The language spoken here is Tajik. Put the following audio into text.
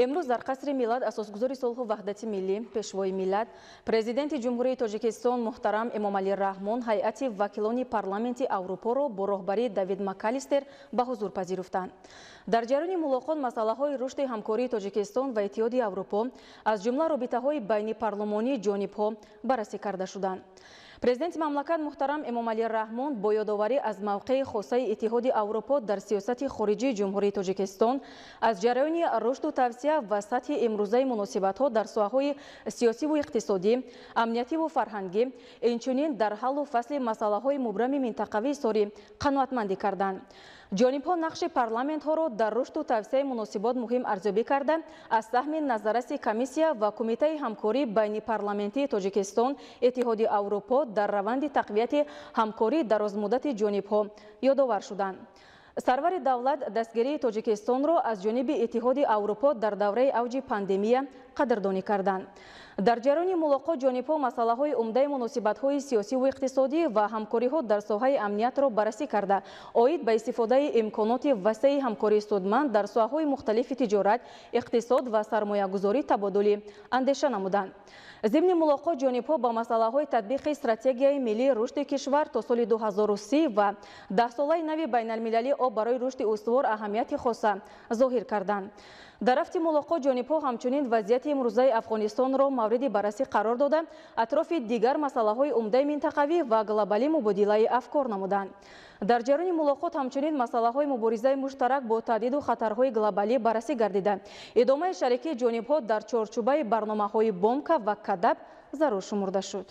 Имрӯз дар Қасри Миллат асосгузори сулҳу ваҳдати миллӣ, Пешвои миллат, Президенти Ҷумҳурии Тоҷикистон муҳтарам Эмомалӣ Раҳмон ҳайати вакилони Парламенти Аврупоро бо роҳбарии Давид Макалистер ба ҳузур пазируфтанд. Дар ҷараёни мулоқот масъалаҳои рушди ҳамкории Тоҷикистон ва Иттиҳоди Аврупо, аз ҷумла робитаҳои байнипарлумонии ҷонибҳо баррасӣ карда шуданд. Президенти мамлакат муҳтарам Эмомалӣ Раҳмон бо ёдоварӣ аз мавқеи хосаи Иттиҳоди Аврупо дар сиёсати хориҷии Ҷумҳурии Тоҷикистон, аз ҷараёни рушду тавсеа ва сатҳи имрӯзаи муносибатҳо дар соҳаҳои сиёсиву иқтисодӣ, амниятиву фарҳангӣ, инчунин дар ҳаллу фасли масъалаҳои мубрами минтақавии сорӣ қаноатмандӣ карданд. Ҷонибҳо нақши парламентҳоро дар рушду тавсеаи муносибот муҳим арзёбӣ карда, аз саҳми назарраси Комиссия ва Кумитаи ҳамкории байнипарламентии Тоҷикистон Иттиҳоди Аврупо дар раванди тақвияти ҳамкории дарозмуддати ҷонибҳо ёдовар шуданд. Сарвари давлат дастгирии Тоҷикистонро аз ҷониби Иттиҳоди Аврупо дар давраи авҷи пандемия қадрдонӣ карданд. Дар ҷараёни мулоқот ҷонибҳо масъалаҳои умдаи муносибатҳои сиёсиву иқтисодӣ ва ҳамкориҳо дар соҳаи амниятро баррасӣ карда, оид ба истифодаи имконоти васеи ҳамкории судманд дар соҳаҳои мухталифи тиҷорат, иқтисод ва сармоягузорӣ табодули андеша намуданд. Зимни мулоқот ҷонибҳо ба масъалаҳои татбиқи Стратегияи миллии рушди кишвар то соли 2030 ва Даҳсолаи нави байналмилалии об барои рушди устувор аҳамияти хоса зоҳир карданд. Дар рафти мулоқот ҷонибҳо ҳамчунин вазъияти имрӯзаи Афғонистонро мавриди баррасӣ қарор дода, атрофи дигар масъалаҳои умдаи минтақавӣ ва глобалӣ мубодилаи афкор намуданд. Дар ҷараёни мулоқот ҳамчунин масъалаҳои муборизаи муштарак бо таҳдиду хатарҳои глобалӣ баррасӣ гардида, идомаи шарикии ҷонибҳо дар чорчӯбаи барномаҳои БОМКА ва КАДАП зарур шумурда шуд.